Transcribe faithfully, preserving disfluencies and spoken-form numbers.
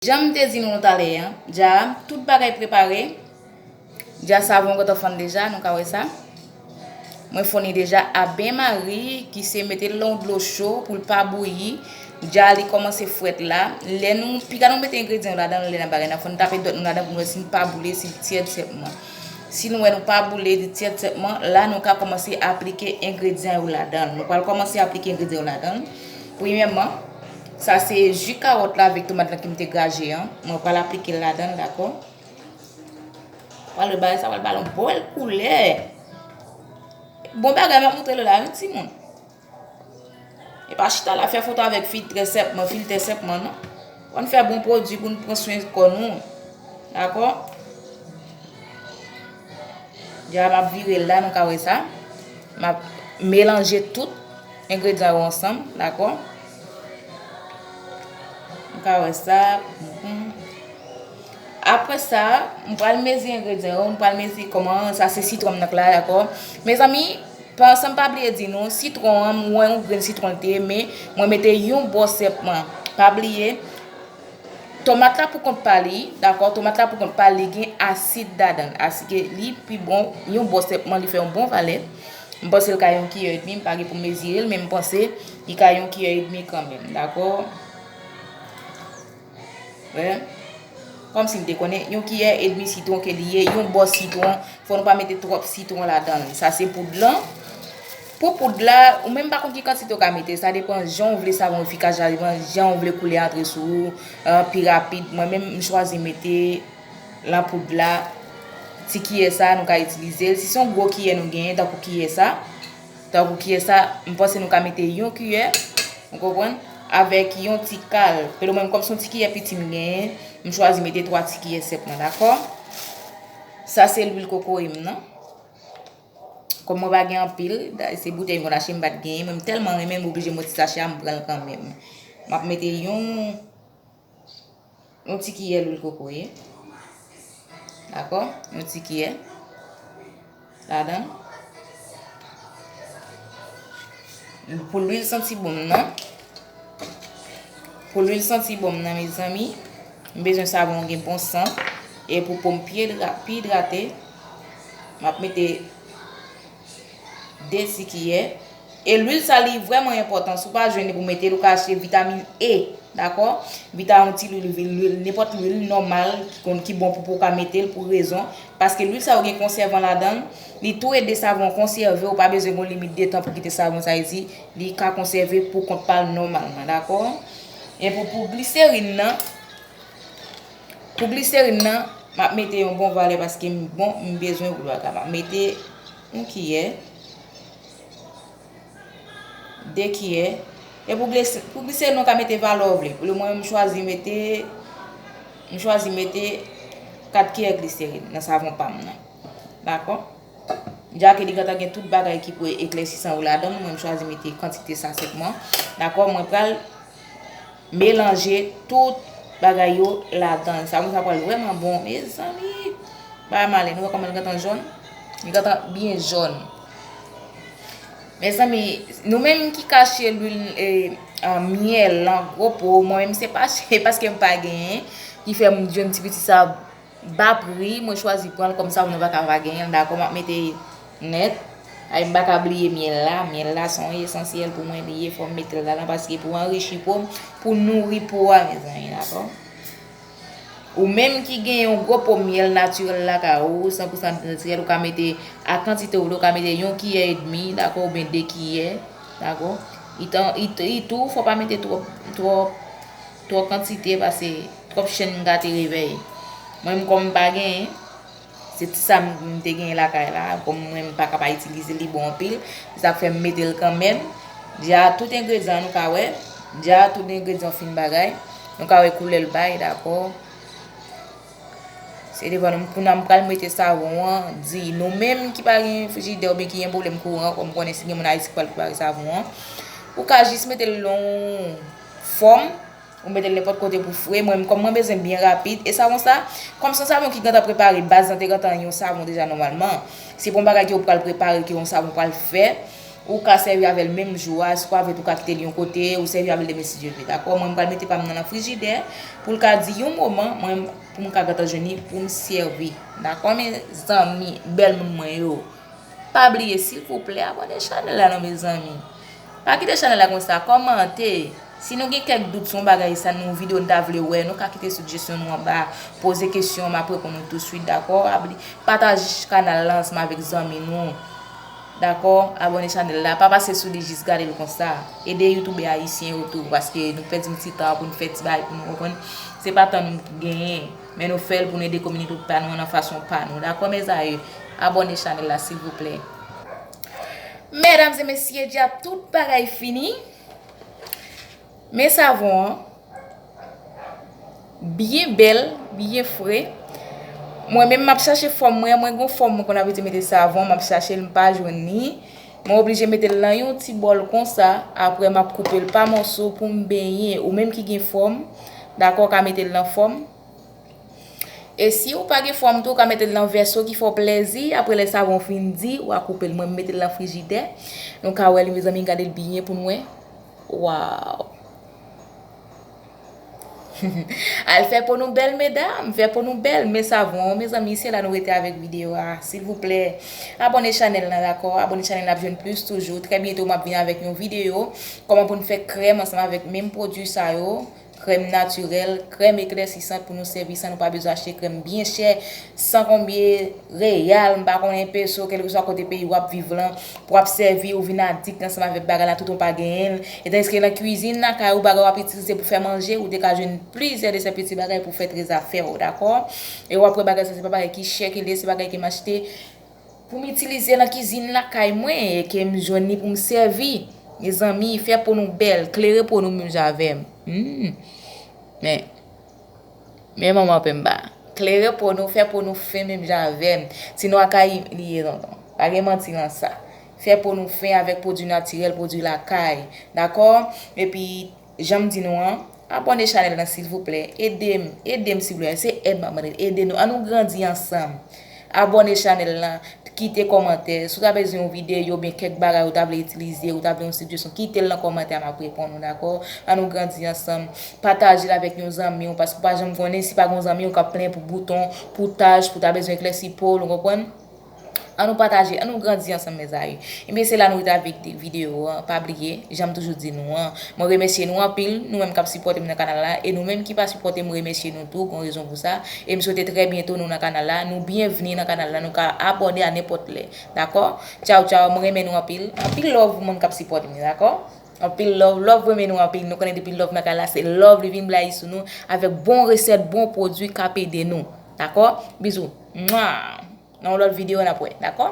Jan m te di nou talè a, dja tout bagay prepare. Dja savon gentan fann deja, nou ka wè sa. Mwen fòni deja a benmari, ki se mete l nan yon dlo cho pou l pa bouyi. Dja li kòmanse frèt la. Lè nou, piga nou mete engredyan yo ladan, lè n ap bagay, n ap fè nou tape dwèt nou ladan pou nou wè si n pa boule, si l tyèd sèlman. Si nou wè nou pa boule, li tyèd sèlman, la nou ka kòmanse aplike engredyan yo ladan. Nou pral kòmanse aplike engredyan yo ladan. Premyèman, sa se ji kawòt la avèk tomat la ki m te graje an. Mwen pral aplike l ladan, dakò? Pral wè bagay sa pral ba l yon bèl koulè. Bon bagay, m ap montre nou la, wi, timoun. E pa chita la fè foto avèk filtre sèlman, filtè sèlman, non. Ann fè bon pwodui pou n pran swen kò nou. Dakò? Dja m ap vire l la, nou ka wè sa. M ap melanje tout engredyan yo ansanm, dakò? Nou ka wè sa. Mhm. Apre sa, m pral mezi engredyan yo, m pral mezi kòman, sa se sitwon m nan k la, dakò? Mezanmi, pa, san m pa bliye di nou, sitwon an, m wè yon grenn sitwon l te ye, men mwen mete yon bò sèlman. Pa bliye, tomat la pou kont pa li, dakò? Tomat la pou kont pa li, li gen asid ladan l. Asike li pi bon, yon bò sèlman, li fè yon bon valè. M panse l ka yon kiyè edmi, m pa gen pou m mezire l, men m panse li ka yon kiyè edmi kanmenm, dakò? Wè. Kòmsi m te konnen, yon kiyè edmi sitwon ke li ye, yon bò sitwon, fò nou pa mete twòp sitwon ladan l. Sa se poud lan. Pou poud la, ou menm pa konn ki kantite w ka mete, sa depann jan w vle savon efikas, sa depann jan w vle koulè antre sou ou, euh, pi rapid. Mwen menm, m chwazi mete lan poud la, ti kiyè sa, nou ka itilize l. Si se yon gwo kiyè nou genyen, tankou kiyè sa, tankou kiyè sa, m panse nou ka mete yon kiyè, ou konprann, avèk yon ti kal. Pèlen mwen, kòm se yon ti kiyè piti m genyen, m chwazi mete twa ti kiyè sèlman, dakò? Sa se lwil kokoye m nan. Kòm mwen pa gen anpil, da-, se boutèy m konn achte, m pa t genyen, men m tèlman renmen l, m oblije mwen ti sachè a, m pran l kanmenm. M ap mete yon, yon ti kiyè lwil kokoye. Dakò? Yon ti kiyè ladan. Pou lwil santi bon nan. Pou lwil santi bon nan, mezanmi, m bezwen savon gen bon sant. E pou po m pi idra-, pi idrate, m ap mete de ti kiyè. E lwil sa li vrèman enpòtan. Si w pa jwenn li pou mete l, ou ka achte vitamin E, dakò? Vitamin, ti lwil, lwil, lwil, nenpòt lwil nòmal ki konn, ki bon pou, pou w ka mete l pou rezon. Paske lwil sa yo gen konsèvan ladan l, li tou ede savon konsève, ou pa bezwen gon limit de tan pou kite savon sa isi, li ka konsève pou kont pa l nòmalman, dakò? E pou, pou gliserin nan, pou gliserin nan, m ap mete yon bon valè paske m bon, m bezwen pou bagay. M ap mete yon kiyè, de kiyè. E pou glis-, pou gliserin, ou ka mete valè w vle. Pou mwen, m chwazi mete, m chwazi mete kat kiyè gliserin nan savon pa m nan. Dakò? Dja ke li gentan gen tout bagay ki pou eklèsisan yo ladan l, mwen m chwazi mete kantite sa sèlman. Dakò, mwen pral melanje tout bagay yo ladan l. Savon sa pral vrèman bon, mezanmi. Bagay malen, nou wè kòman l gentan jòn? Li gentan byen jòn. Mezanmi, nou menm ki ka achte lwil, e, a, myèl lan gwo po, mwen menm se pa, se paske m pa genyen, ki fè m jwenn ti piti sa ba pri, mwen chwazi pran l kòm sa, nou pa ka pa genyen l, dakò, m ap mete nèt. Ay, m pa ka bliye myèl la. Myèl la se yon esansyèl pou mwen li ye, fò m mete l ladan paske pou anrichi po m, pou nouri po a, mezanmi, dakò? Ou menm ki gen yon gwo po myèl natirèl lakay ou, san pou san natirèl, ou ka mete a kantite ou vle, ou ka mete yon kiyè edmi, dakò, oubyen de kiyè, dakò? Itan, it-, itou, fò pa mete twòp, twòp, twòp kantite, paske twòp chenn gate revèy. Mwen menm, kòm m pa genyen, se ti sa m, m te genyen lakay la, kòm mwen m pa ka pa itilize li bon anpil, se sa k fè m mete l kanmenm. Dja tout engredyan nou ka wè, dja tout engredyan fin bagay, nou ka wè koulè l bay, dakò. Se devan nou, kounye a m pral mete savon an, di nou menm ki pa gen frijidè oubyen ki gen pwoblèm kouran, kòm konnen si gen moun Ayiti ki pral prepare savon an, ou ka jis mete l nan yon fòm, ou mete l nenpòt kote pou fre. Mwen, kòm mwen bezwen byen rapid, e savon sa, kòm se yon savon ki gentan prepare, baz lan te gentan yon savon deja nòmalman. Se pa yon bagay ke w pral prepare, ke yon savon pral fè, Ou ka sèvi avè l menm jou a, si w pa vle tou, ou ka kite l yon kote, ou sèvi avè l demen si Dye vle, dakò? Mwen, m pral mete pa m nan, nan frijidè, pou l ka di yon moman, mwen, pou m ka gentan jwenn li, pou m sèvi, dakò, mezanmi, bèl moun mwen yo? Pa bliye, silvouplè, abòne chanèl la non, mezanmi. Pa kite chanèl la konsa, kòmante. Si nou gen kèk dout sou yon bagay, sa nou videyo nou ta vle wè, nou ka kite sijesyon nou anba, poze kesyon, m ap reponn nou touswit, dakò? Pa bli-, pataje kanal la ansanm avèk zanmi nou. Dakò? Abòne chanèl la. Pa pase sou li jis gade l konsa. Ede youtubè ayisyen yo tou, paske nou pèdi yon ti tan pou nou fè ti bagay pou nou, konprann? Se pa tan nou genyen, men nou fè l pou nou ede kominote pa nou an nan fason pa nou. Dakò, mezanmi? Abòne chanèl la, silvouplè. Medam e mesye, dja tout bagay fini. Men savon an, byen bèl, byen fre. Mwen menm, m ap chache fòm mwen, mwen gon fòm mwen konn abitye mete savon, m ap chache l, m pa jwenn li. Mwen oblije mete l nan yon ti bòl konsa, apre m ap koupe l pa mòso pou m benyen. Ou menm ki gen fòm, dakò, ka mete l nan fòm. E si ou pa gen fòm tou, ou ka mete l nan vèso ki fè w plèzi, apre lè savon fin di, w a koupe l. Mwen, m mete l nan frijidè. Nou ka wè li, mezanmi, gade l byen pou n wè. Waw! Al fè po nou bèl, medam, fè po nou bèl. Men savon, mezanmi, se la nou rete avèk videyo a. Silvouplè, abòne chanèl la, dakò? Abòne chanèl la, ap jwenn plis toujou. Trè byento, m ap vin avèk yon videyo kòman pou n fè krèm ansanm avèk menm pwodui sa yo. Krèm natirèl, krèm eklèsisan pou nou sèvi san nou pa bezwen achte krèm byen chè, san konbyen reyal, m pa konnen peso, kèlkeswa kote peyi w ap viv lan, pou w ap sèvi, ou vin adikt ansanm avèk bagay la, tout ou pa genyen l. E tandiske nan kwizin lakay ou, bagay w ap itilize pou fè manje, ou te ka jwenn plizyè de sèl piti bagay pou fè trezafè w, dakò? E w ap wè bagay sa, se pa bagay ki chè ke l ye, se bagay ke m achte pou m itilize nan kizin lakay mwen, e ke m jwenn li pou m sèvi. Mezanmi, fè po nou bèl, klere po nou menm jan avè m. Hmm. Men, men manman Pemba. Klere po nou, fè po nou fen menm jan avè m. Sinon, Akayim li ye, tonton. Pa gen manti nan sa. Fè po nou fen avèk pwodui natirèl, pwodui lakay. Dakò? Epi, jan m di nou an, abòne chanèl lan, silvouplè. Ede m, ede m, silvouplè. Se èd m ap mande. Ede nou. An nou grandi ansanm. Abòne chanèl lan. Kite kòmantè. Si w ta bezwen yon videyo oubyen kèk bagay ou ta vle itilize, ou ta vle yon sijesyon, kite l nan kòmantè a, m ap reponn ou, dakò? An nou grandi ansanm. Pataje l avèk yon zanmi w, paske w pa janm konnen si pa gen yon zanmi w k ap plenyen pou bouton, pou tach, pou ta bezwen eklèsi po l, ou konprann? An nou pataje, an nou grandi ansanm, mezanmi. Ebyen, se la nou rete avèk de-, videyo an. Pa bliye, jan m toujou di nou an, mwen remèsye nou anpil, nou menm k ap sipòte m nan kanal la, e nou menm ki pa sipòte m, remèsye nou tou, gon rezon pou sa. E m swete trè byento nou nan kanal la. Nou byenvni nan kanal la, nou ka abòne a nenpòt lè. Dakò? Tchaw, tchaw, mwen renmen nou anpil. Anpil love pou moun k ap sipòte m yo, dakò? Anpil love, love renmen nou anpil. Nou konnen depi love nan kanal la, se love li vin blayi sou nou, avèk bon resèt, bon pwodui k ap ede nou. Dakò? Bizou. Mwa! Nan yon lòt videyo, n ap wè, dakò?